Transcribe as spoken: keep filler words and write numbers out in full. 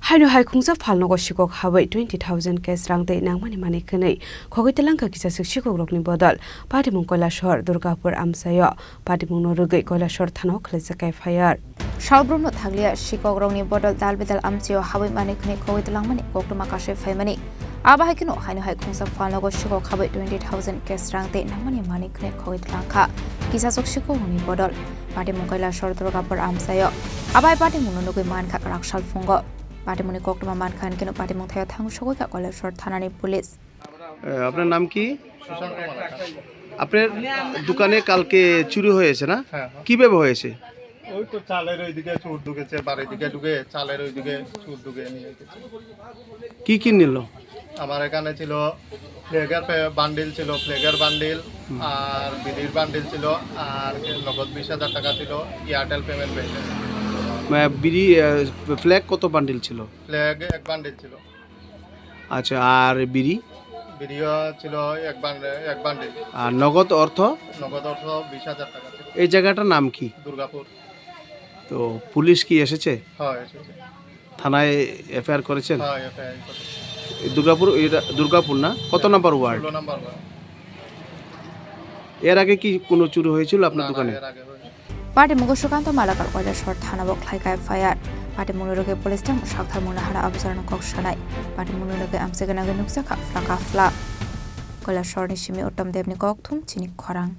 Haino hai khungsa phalnogo sikok habwi twenty thousand cash rang tei nangmani manwi khwnwi khogwi twlangkha kisaswk sikokrokni bodol. Patimung Koilashahar Durgapur amchaio patimungno rwgwi Koilashahar thanao khwlaijak F I R. Salbrumno thakliya sikokrokni bodol dal bedal amchaio habwi manwi khwnwi khogwi twlangmani koktwma kasui phaimani. Abo hai kheno haino hai khungsa phalnogo sikok habwi twenty thousand cash rang tei nangmani manwi khwnwi khogwi twlangkha kisaswk sikokrokni bodol. Patimung Koilashahar Durgapur amchaio. Abo hai patimungno nugwi mankha kwrak salphungo. Patimungni koktwma mankha hinkhe no patimung thaio thangwi sogwi kha Koilashahar thanani police. এ, আপনার নাম কি? সুশান্ত মালাকার। আপনার দোকানে কালকে চুরি হয়েছে না? হ্যাঁ, হ্যাঁ। কিভাবে হয়েছে? ওই তো চালের ওইদিকে চোর ঢুকেছে, বাড়ির দিকে ঢুকে চালের ওইদিকে চোর ঢুকে নিয়ে গেছে। কি কি নিল? আমার এখানে ছিল ফ্ল্যাগের পে-, বান্ডিল ছিল, ফ্ল্যাগের বান্ডিল, হুম। আর বিড়ির বান্ডিল ছিল, আর নগদ বিশ হাজার টাকা ছিল, এয়ারটেল পেমেন্ট ব্যাংকে। মানে বিড়ি, আহ, ফ্ল্যাগ কত বান্ডিল ছিল? ফ্ল্যাগ এক বান্ডিল ছিল। আচ্ছা, আর বিড়ি? বিড়িও ছিল এক বান্ড-, এক বান্ডিল। আর নগদ অর্থ? নগদ অর্থ বিশ হাজার টাকা ছিল। এই জায়গাটার নাম কি? দুর্গাপুর। তো পুলিশ কি এসেছে? হ্যাঁ, এসেছে। থানায় এফআইআর করেছেন? হ্যাঁ, এফআইআর করেছে। এই দুর্গাপুর, এটা দুর্গাপুর না? কত হ্যাঁ, নম্বর ওয়ার্ড? ষোলো নম্বর ওয়ার্ড। এর আগে কি কোনো চুরি হয়েছিল আপনার না, না, দোকানে? এর আগে হয়নি। Patimung Sukanto Malakar Koilashahar thanao khlaikha F I R. Patimungni rwgwi police tei saktharmungni hana officer no kok sanai. Patimungni rwgwi amchai gwnangwi nukjakha phlaka phla. Koilashaharni simi Uttam Debni kokthum chini khorang.